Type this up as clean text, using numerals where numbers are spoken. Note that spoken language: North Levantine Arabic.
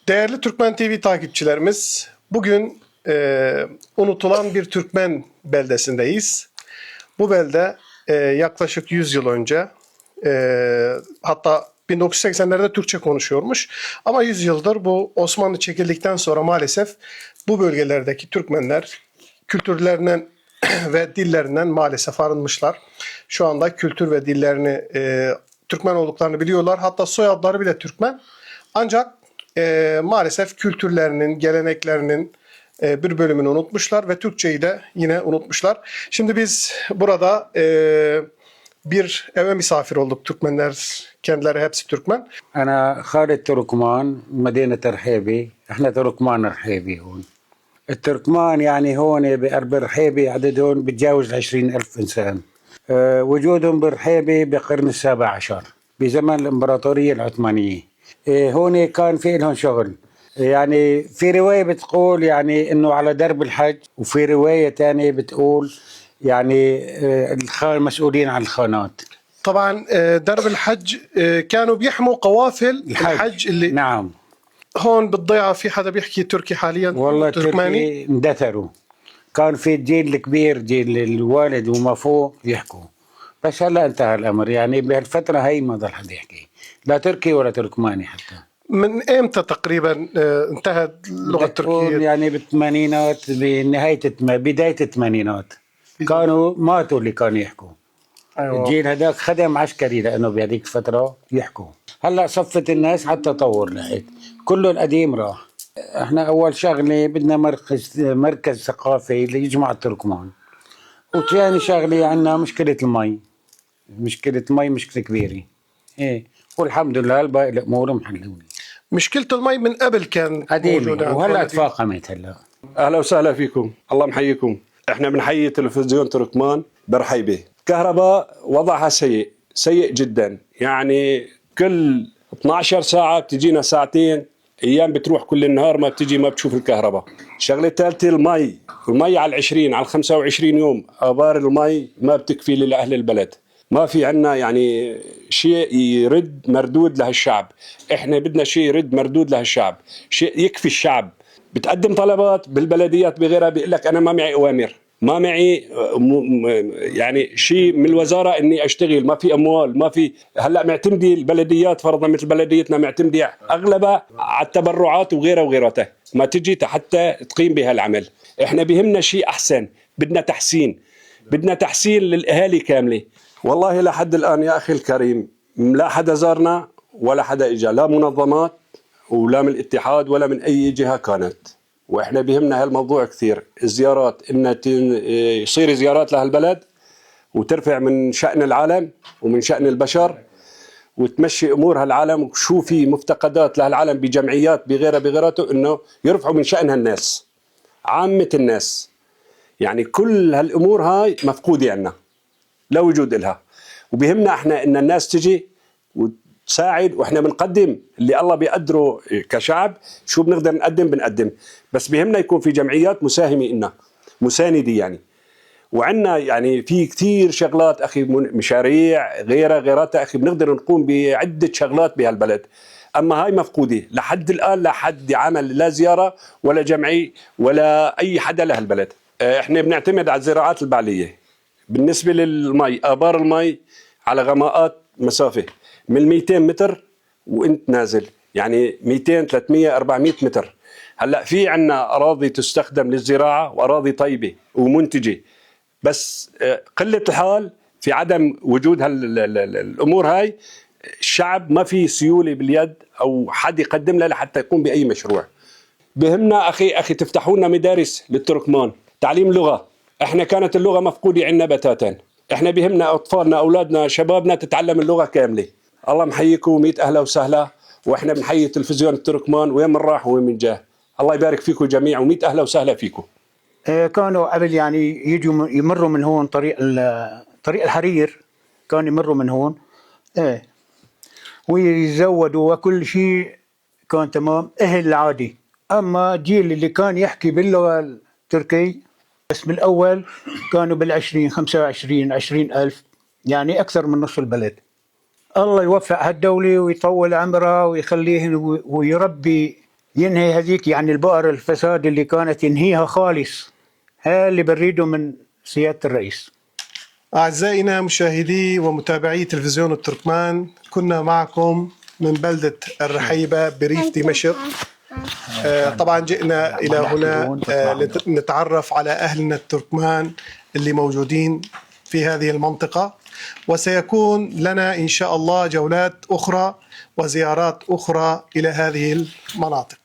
Değerli Türkmen TV takipçilerimiz, bugün unutulan bir Türkmen beldesindeyiz. Bu belde yaklaşık 100 yıl önce, hatta 1980'lerde Türkçe konuşuyormuş. Ama 100 yıldır bu Osmanlı çekildikten sonra maalesef bu bölgelerdeki Türkmenler kültürlerinden ve dillerinden maalesef arınmışlar. Şu anda kültür ve dillerini Türkmen olduklarını biliyorlar. Hatta soyadları bile Türkmen. Ancak maalesef kültürlerinin, geleneklerinin bir bölümünü unutmuşlar ve Türkçeyi de yine unutmuşlar. Şimdi biz burada bir eve misafir olduk. Türkmenler, kendileri hepsi Türkmen. أنا خالد تركمان مدينة رحيبي، احنا تركمان رحيبي هون. التركمان يعني هون بقرب رحيبي عددهم بتجاوز 20,000 إنسان. وجودهم برحيبي بقرن السابع عشر بزمن الإمبراطورية العثمانية. هون كان في لهم شغل، يعني في رواية بتقول يعني إنه على درب الحج، وفي رواية تانية بتقول يعني المسؤولين عن الخانات. طبعا درب الحج كانوا بيحموا قوافل الحج اللي نعم. هون بالضيعة في حدا بيحكي تركي حاليا؟ والله تركماني التركي اندثروا. كان في الجيل الكبير، جيل الوالد وما فوق، يحكوا، بس هلا انتهى الامر، يعني بهالفتره هي ما ضل حد يحكي لا تركي ولا تركماني حتى. من امتى تقريبا انتهت اللغة بدك تقول التركية؟ يعني بالثمانينات، بنهايه بدايه الثمانينات كانوا ماتوا اللي كانوا يحكوا. أيوة. الجيل هذاك خدم عسكري لانه بهذيك الفتره يحكوا. هلا صفت الناس على التطور لحقت، كله القديم راح. احنا اول شغله بدنا مركز ثقافي اللي يجمع التركمان، وثاني شغله عندنا مشكله المي، مشكله المي مشكله كبيره. ايه، والحمد لله الباقي الامور محلوله. مشكلة المي من قبل كان قديمه موجودة عند وهلا والدي. تفاقمت هلا. اهلا وسهلا فيكم، الله محييكم. احنا بنحيي تلفزيون تركمان برحيبه. كهرباء وضعها سيء، سيء جدا، يعني كل 12 ساعه بتجينا ساعتين، ايام بتروح كل النهار ما بتجي، ما بتشوف الكهرباء. الشغله الثالثه المي، المي على 20 على 25 يوم، ابار المي ما بتكفي لاهل البلد. ما في عنا يعني شيء يرد مردود لهالشعب. احنا بدنا شيء يرد مردود لهالشعب، شيء يكفي الشعب. بتقدم طلبات بالبلديات بغيرها، بيقول لك انا ما معي اوامر، ما معي يعني شيء من الوزاره اني اشتغل، ما في اموال، ما في. هلا معتمدي البلديات فرضا مثل بلديتنا معتمده اغلبها على التبرعات وغيرها وغيرها، ما تجي حتى تقيم بهالعمل. احنا بهمنا شيء احسن، بدنا تحسين، بدنا تحسين للاهالي كامله. والله لحد الان يا اخي الكريم لا حدا زارنا ولا حدا اجى، لا منظمات ولا من الاتحاد ولا من اي جهه كانت. واحنا بهمنا هالموضوع كثير، الزيارات، ان يصير زيارات لهالبلد وترفع من شأن العالم ومن شأن البشر وتمشي امور هالعالم، وشو في مفتقدات لهالعالم بجمعيات بغيرها بغيرته، انه يرفعوا من شأن هالناس، عامة الناس. يعني كل هالامور هاي مفقوده عندنا، لا وجود لها. وبهمنا احنا ان الناس تجي وتساعد، واحنا بنقدم اللي الله بيقدره كشعب، شو بنقدر نقدم بنقدم، بس بهمنا يكون في جمعيات مساهمه لنا، مسانده يعني. وعندنا يعني في كثير شغلات اخي، مشاريع غيرها غيراتها اخي، بنقدر نقوم بعده شغلات بهالبلد. اما هاي مفقوده لحد الان، لا حد عمل لا زياره ولا جمعي ولا اي حدا لهالبلد. احنا بنعتمد على الزراعات البعليه. بالنسبه للمي، ابار المي على غماءات مسافه من 200 متر وانت نازل، يعني 200 300 400 متر. هلا في عندنا اراضي تستخدم للزراعه واراضي طيبه ومنتجه، بس قله الحال في عدم وجود الامور هاي. الشعب ما في سيوله باليد او حد يقدم له لحتى يقوم باي مشروع. بهمنا اخي تفتحوا لنا مدارس للتركمان، تعليم لغه. احنا كانت اللغه مفقوده عندنا بتاتا. احنا بهمنا اطفالنا، اولادنا، شبابنا تتعلم اللغه كامله. الله محييكم، 100 اهلا وسهلا. واحنا بنحيي تلفزيون التركمان وين من راح وين من جاه. الله يبارك فيكم جميعا، و100 اهلا وسهلا فيكم. كانوا قبل يعني يجوا يمروا من هون طريق الحرير، كانوا يمروا من هون، ايه، ويزودوا وكل شيء كان تمام، اهل العادي. اما الجيل اللي كان يحكي باللغه التركي بس بالاول كانوا بالعشرين، 25، 20,000، يعني اكثر من نص البلد. الله يوفق هالدولة ويطول عمرها ويخليهن ويربي ينهي هذيك يعني البؤر الفساد اللي كانت ينهيها خالص. هذا اللي بنريده من سيادة الرئيس. أعزائنا مشاهدي ومتابعي تلفزيون التركمان، كنا معكم من بلدة الرحيبة بريف دمشق. طبعا جئنا إلى هنا لنتعرف على أهلنا التركمان اللي موجودين في هذه المنطقة، وسيكون لنا إن شاء الله جولات أخرى وزيارات أخرى إلى هذه المناطق.